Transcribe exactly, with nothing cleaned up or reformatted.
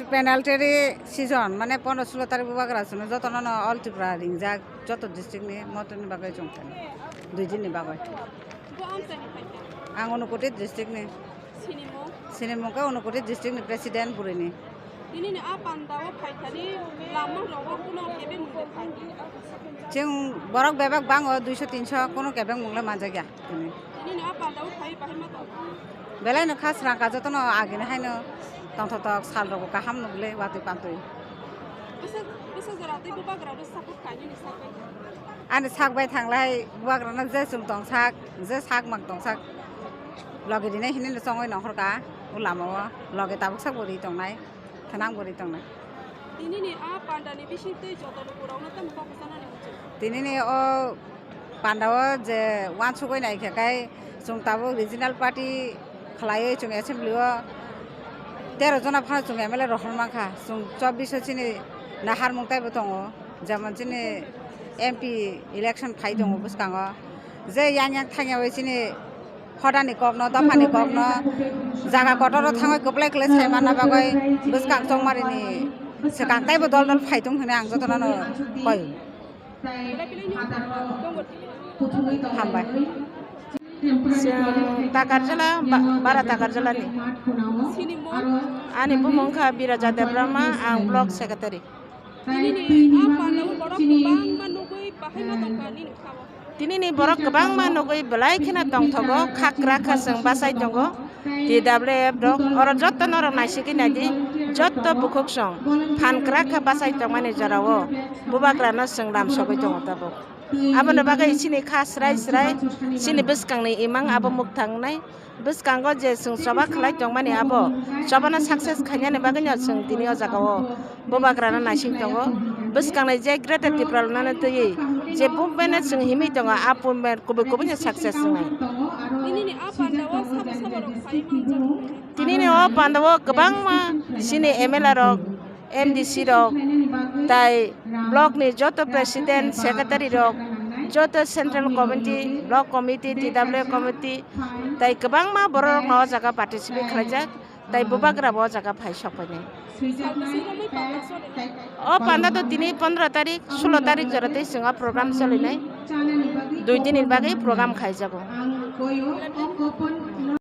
Penalty season, mane pondro sulo tarik bubagra suno jotono no All Tripura ringjak, joto district ni motoni bagwi chwng thani, dui din ni bagwi. Ang Unakoti district ni. Sinimung? Sinimung khe Unakoti district ni president bwrwi ni. Tini ni a panda o phaithani lama rogo kuno kebeng mung de phai. Chwng borok bebak bango duiso tinso, kuno kebeng mung le manjakya tini. Tini ni a panda o phai bahai ma tong. Belai no kha srang ka jotono agini haino tongthok tok sal rogo kaham nukle watwi pantwi. Bwsa, bwsa jora tei bubagra rw support khainani sakbai. Ani sak bai thanglai, bubagrano je chum tongsak, je sak mang tongsak, logi rinai hinui no chongwi nongkhorka o lama o, logi tabuk sak bo ri tongnai, thanang bo ri tongnai. Tinini a pandani bising tei joto lukurokno tamo kok bwchanani muchung? Tinini o panda o je wansugwi naikha khai chwng tabuk regional party khlaiwi chwng assembly o tero jona phano chwng M L A rohor mankha, chwng chobbish o chini naharmung taibo tongo. Jemon chini M P election phai tongo bwskango, je yang yang thangyawi chini hodani kokno, dophani kokno, jaga kotoro thangwi kwplai kwlai sai manna bagwi bwskang chongmarini swkang teibo dol dol phai tong hwnwi ang jotono no koi. Hambai. Chwng Takarjala, ba-, Bara Takarjalani. Ani bumung kha Biraja Debbarma, ang block secretary. Tini ni a panda o borok kwbangma nugwi bahai ma tongkha nini kha o. Tini ni borok kwbangma nugwi belai kheno tongthogo, khakra kha chwng bachai tongo, T W F rok, oro jotto norok naisigwi naidi, jotto bukhuk song phan kwrak kha bachai tongmani jorao bubagrano chwng lam sogwi tongo tabuk. Aboni bagwi chini kha srai srai, chini bwskangni imang abo mukthang wngnai. Bwskango je chwng choba khlai tongmani abo chobano success khainani bagwino chwng tini o jagao bubagrano naising tongo. Bwskangni je Greater Tipralandno twiwi je movement no chwng himwi tongo, a movement kubui kubuino success wngnai. Tinini a pandao sabo sabo rok phai manjak. Tinini o pandao kwbangma chini M L A rok, M D C rok, tai block ni joto president, secretary rok, joto central committee, block committee, T W committee, tai kwbangma borok rok no o jaga participate khlaijak, tai bubagra bo o jaga phai sok painai. O panda to tini pondro tarik, sulo tarik jora tei chwng o program cholinai, dui din ni bagwi program khaijago.